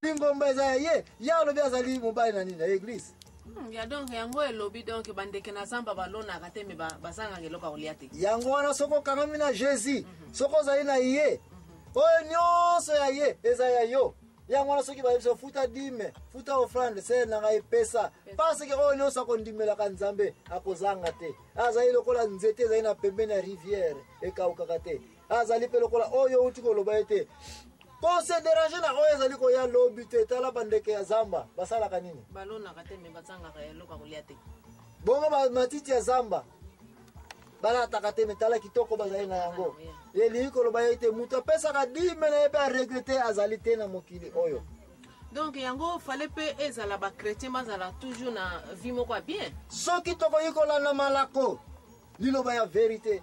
Lingomba eza ya ye. Ye alobi azali mobali na nini? Na eglise. Ya donc yango elobi donc bandeke na zamba balonaka te, me bazangaka eloko ya kolia te. Yango wana soki okangami na Jésus, soki ozali na ye, oyo nyonso ya ye eza ya yo. Yango wana soki bayebi so futa dime, futa offrande, se na ngai pesa, parce que oyo nyonso akondimelaka Nzambe akozanga te. Azali lokola nzete ezali na pembeni ya rivière, ekaukaka te. Azali mpe lokola oyo outi koloba ete kose déranger na oyo ezali koya lobi te. Tala bandeke ya zamba basalaka nini? Balonaka te, me bazangaka eloko ya kolia te. Bongo matiti ya zamba balataka te, me tala kitoko bazali na yango. Elingi koloba ete moto apesaka dime na ye mpe aregrete azali te na mokili oyo. Donc yango fallait mpe ezala bachrétien bazala toujours na vie moko ya bien. Soki tokoki kolanda malako, liloba ya vérité,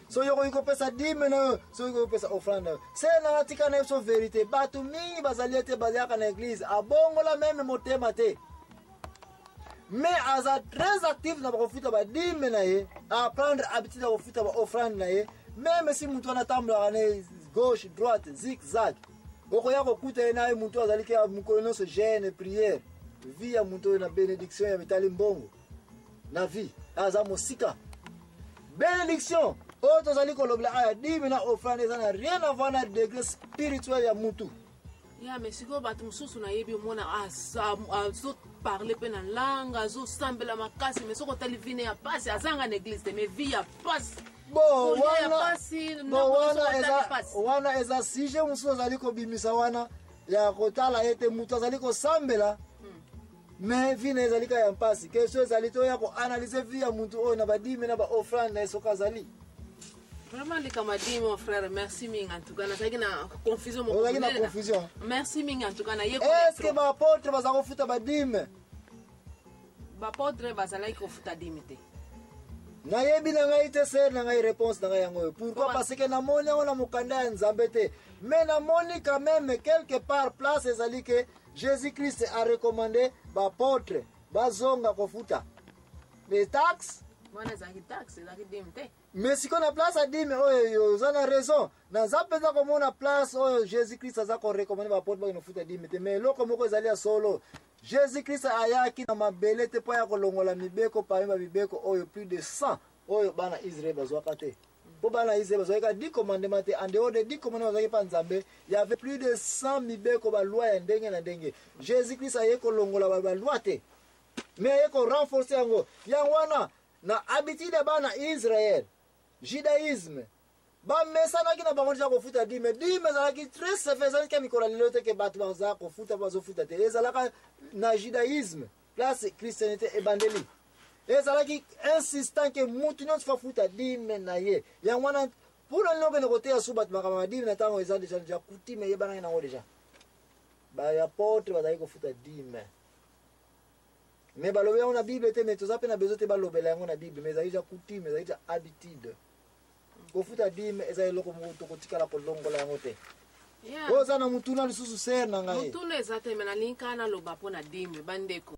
soki okoki kopesa dime na yo, soki okoki kopesa offrande na yo, se nanga tika na biso vérité. Bato mingi bazali ete bazalaka na église, abongola meme motema te, mais aza très actif na bakofuta badime na ye, aprendre habitude ya kofuta baoffrande na ye. Même si motu wana atambolaka na gauche, droite, zigzag, okoya kokuta ye na ye motu azali ke mokolo nyonso jeûne, prière. Vie ya motu oyo na bénédiction ya mitali mbongo na vie aza mosika. Bénédiction oyo tozali kolobela aya, dime na offrande, eza na rien à voir na degré spirituel ya mutu. Ya, mais sikoyo bato mosusu nayebi, omona azoparle mpe na langue, azosambela makasi, mais soki otali vie na ye ya pasi, azanga na église te, mais vie ya pasi. Bon, wana eza sujet mosusu azali kobimisa wana ya kotala ete moto azali kosambela, mais vie na ezali kaka ya mpasi. Question ezali toya koanalyse vie ya motu oyo na badime na baoffrande na ye soki azali. Vraiment, likambo ya dime, mon frère, merci mingi. En tout cas nazalaki na confusion moko. Ozalaki na confusion. Merci mingi en tout cas na ye. Est ce que baapôtre baza kofuta badime? Baapôtre bazalaki kofuta dime te. Nayebi na ngai te, sœur na ngai. Réponse na ngai yango oyo. Pourquoi? Parce que namoni yango na mokanda ya Nzambe te, mais namoni quand même quelque part place ezali ke Jésus Christ a recommandé baapôtre bazonga kofuta les taxes. Wana ezalaki taxe, ezalaki dime te. Mais sikoyo na place ya dime oyo, oza na raison, naza mpenza komona place oyo Jésus Christ aza korecommander baapôtre bakende kofuta dime te. Mais eloko moko ezali ya solo: Jésus Christ ayaki na mabele te mpo ya kolongola mibeko parmi bamibeko oyo plus de 100 oyo bana Israel bazwaka te, mpo bana Israel bazwaki kaka 10 commandement te. En dehors de 10 commandement bazwaki mpa Nzambe, y avait plus de 100 mibeko, baloi ya ndenge na ndenge. Jésus Christ aye kolongola baloi te, mais aye korenforce yango. Yango wana na habitude ya bana Israel, judaïsme, bamesanaki na bango deja kofuta dime. Dime ezalaki très sévère, ezalaki ka mikolo ya lelo te ke bato baza kofuta, bazofuta te. Ezalaka na judaïsme, place christianité ebandeli, ezalaki insistant ke mutu nyonso fafuta dime na ye. Yango wana mpona nini okende koteya su bato makambo ya dime na ntango eza déjà coutume, eyebanaki nango déjà baapôtre bazalaki kofuta dime? Mais balobi yango na Bible te, mais toza mpe na besoin te balobela yango na Bible, mais ezali déjà coutume, ezali déjà habitude. Kofuta dime eza eloko moko tokotikala kolongola yango te. Oyo oza na mutuna lisusu, sœur na ngai? Mutuna eza te, me nalingi kaka naloba mpo na dime, bandeko.